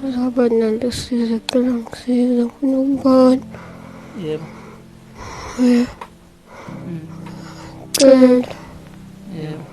Baba nalosizo cela ngisiza ngifuna ukubona. Yebo. Yebo. Cela. Yebo.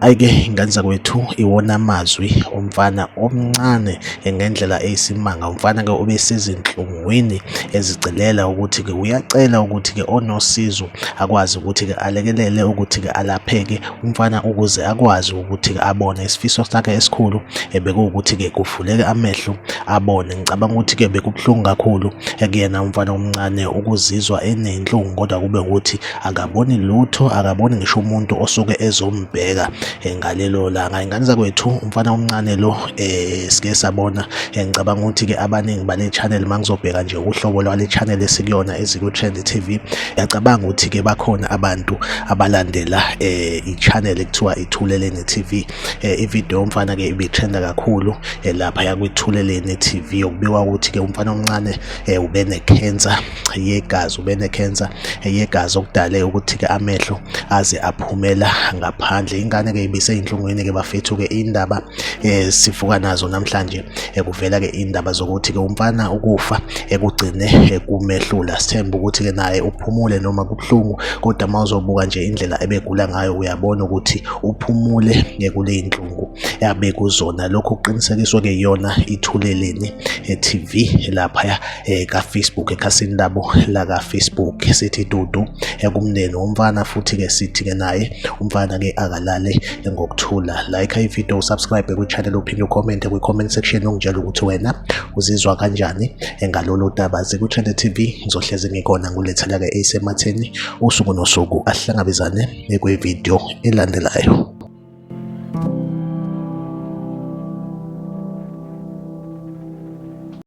Ayike ingane zakwethu iwona amazwi omfana omncane ngendlela eyisimanga. Umfana-ke ubesezinhlungwini ezicelela ukuthi-ke uyacela ukuthi-ke onosizo akwazi ukuthi-ke alekelele ukuthi-ke alapheke umfana ukuze akwazi ukuthi-ke abone. Isifiso sakhe esikhulu bekuwukuthi-ke kuvuleke amehlo abone. Ngicabanga ukuthi-ke bekubuhlungu kakhulu kuyena umfana omncane ukuzizwa enenhlungu kodwa kube ukuthi akaboni lutho akaboni ngisho umuntu osuke ezombheka eh, ngalelo langa ingane zakwethu umfana omncane lo eh sike sabona eh, ngicabanga ukuthi ke abaningi bale channel mangizobheka nje uhlobo lwale channel esikuyona eziku Trend TV ngiyacabanga ukuthi ke bakhona abantu abalandela eh i-channel ekuthiwa ithuleleni TV eh, i-video yomfana ke ibitrenda kakhulu eh, lapha yakwithuleleni TV okubikwa ukuthi ke umfana omncane eh, ubene cancer yegazi ubene-cancer yegazi okudale ukuthi-ke amehlo aze aphumela ngaphandle. Ingane-ke ibiseyinhlungwini-ke bafethu-ke indaba eh, sivuka nazo namhlanje eh, kuvela-ke indaba zokuthi-ke umfana ukufa ekugcine eh, kumehlula. Sithemba ukuthi-ke naye uphumule noma kubuhlungu kodwa uma uzobuka nje indlela ebegula ngayo uyabona ukuthi uphumule kule inhlungu abekuzona. Lokhu kuqinisekiswe-ke iyona Ithuleleni TV laphaya eh, ka-Facebook ekhasini labo laka-Facebook sithi dudu ekumndeni womfana futhi-ke sithi-ke naye umfana-ke akalale ngokuthula. Like i-video, usubscribe kwi-channel, uphinde ucommente kwi-comment section ungitshela ukuthi wena uzizwa kanjani ngalolu daba. Ziku-Trend TV ngizohlezi ngikhona ngulethela-ke esematheni usuku nosuku. Ahlangabezane kwi-video elandelayo.